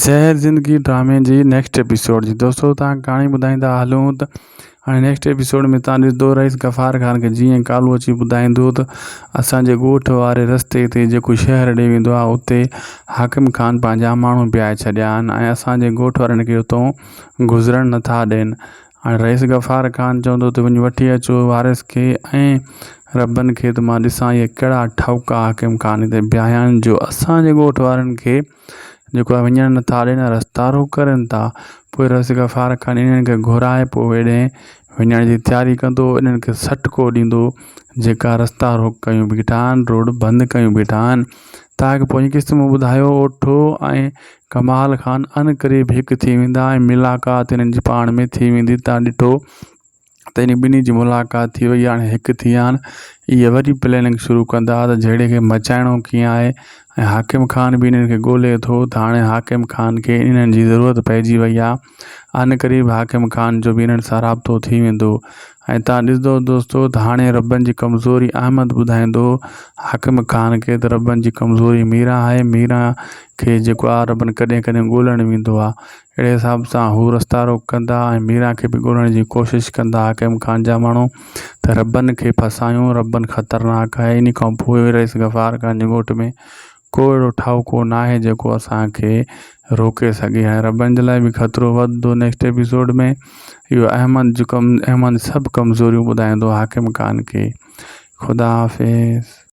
زهر زندگي ڊرامي جي نيڪسٽ ايپيسوڊ جي دوستو تان ڪهاڻي ٻڌائيندا هلون ته هاڻي نيڪسٽ ايپيسوڊ ۾ تان ڏسندو رئيس غفار خان کي جيئن ڪالو اچي ٻڌائيندو ته اسان جي ڳوٺ واري رستي تي جيڪو شهر ڏي ويندو آهي اتي حاڪم خان پنهنجا ماڻهو بيهائي ڇڏيا آهن ۽ اسان جي ڳوٺ وارن کي اتو گذرڻ نٿا ڏين هاڻي رئيس غفار خان چوندو ته وڃي وٺي اچو وارث کي ۽ ربن کي ته مان ڏسان اهي ڪهڙا ٺاهوڪا حاڪم خان هتي بيهايا آهن جو اسان جي ڳوٺ وارن کي جيڪو آهي وڃڻ نٿا ڏين رستا روڪ ڪرن ٿا پوء رئيس غفار خان انهن کي گهرائي پوء هيڏي وڃڻ جي تياري ڪندو انهن کي سٽڪو ڏيندو جيڪا رستا روڪ ڪيون بيٺا آهن روڊ بند ڪيون بيٺا آهن تاڪه پوئين قسط ۾ ٻڌايو اوٺو ۽ ڪمال خان عنقريب هڪ ٿي ويندا ۽ ملاقات انهن جي پاڻ ۾ ٿي ويندي تان ڏٺو ته انهن ٻنهي جي ملاقات ٿي وئي هاڻي هڪ ٿي ويا آهن اهي وري پلاننگ شروع ڪندا ته جهيڙي کي مچائڻو ڪيئن آهي ۽ حاڪم خان به انهن کي ڳولي ٿو ته هاڻي حاڪم خان کي انهن جي ضرورت پئجي وئي آهي عنقريب حاڪم خان جو به انهن سان رابطو ٿي ويندو ۽ تان ڏسندو دوستو ته هاڻي ربن جي ڪمزوري احمد ٻڌائيندو حاڪم خان کي ته ربن جي ڪمزوري ميران آهي ميران کي جيڪو آ ربن ڪڏهن ڪڏهن ڳولڻ ويندو آ اهڙي حساب سان هو رستا روڪ ڪندا ۽ ميران کي به ڳولڻ جي ڪوشش ڪندا حاڪم خان جا ماڻهو ته ربن کي ڦاسايون ربن خطرناڪ آهي انهي کان پوء رئيس غفار خان جي ڳوٺ ۾ ڪو اهڙو ٺاهوڪو ناهي جيڪو اسان کي روڪي سگهي هاڻي ربن جي لاء به خطرو وڌندو نيڪسٽ ايپيسوڊ ۾ اهو احمد جو ڪم احمد سڀ ڪمزوريون ٻڌائيندو حاڪم خان کي خدا حافظ.